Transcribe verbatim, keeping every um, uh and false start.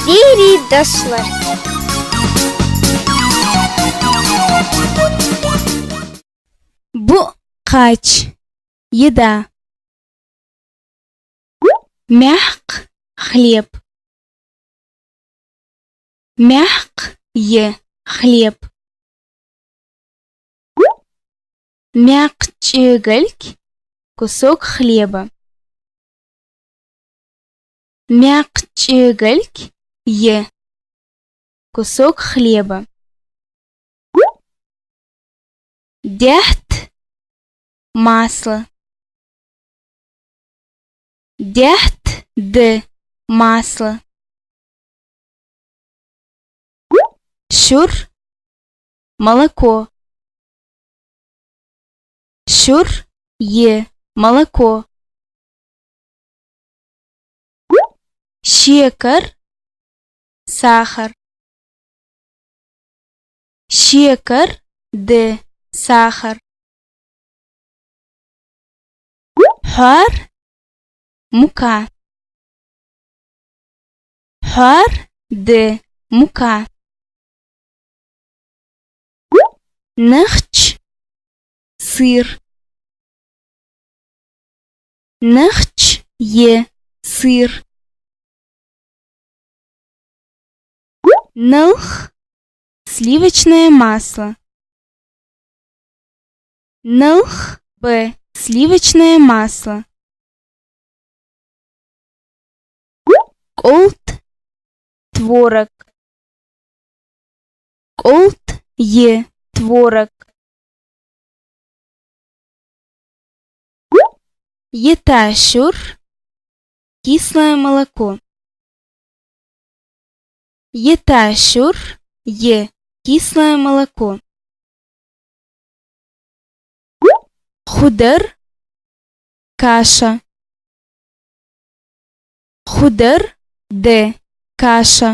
Берий дошлар. Буъ кхача. Еда. Маькх хлеб. Маькх е хлеб. Маькх чӀегилг, кусок хлеба. Маькх чӀегилг е кусок хлеба. Даьхьа масло. Даьхьа масло. Шура молоко. Шура молоко. Шекар, сахар. Шекар, сахар. Хьоар, мука. Хьоар, мука. Нахча, сыр. Нахча е сыр. Налх, сливочное масло. Налх, сливочное масло. КӀолт, творог. КӀолт е творог. Ета шура, кислое молоко. Ета шура е кислое молоко. Худар, каша. Худар, каша.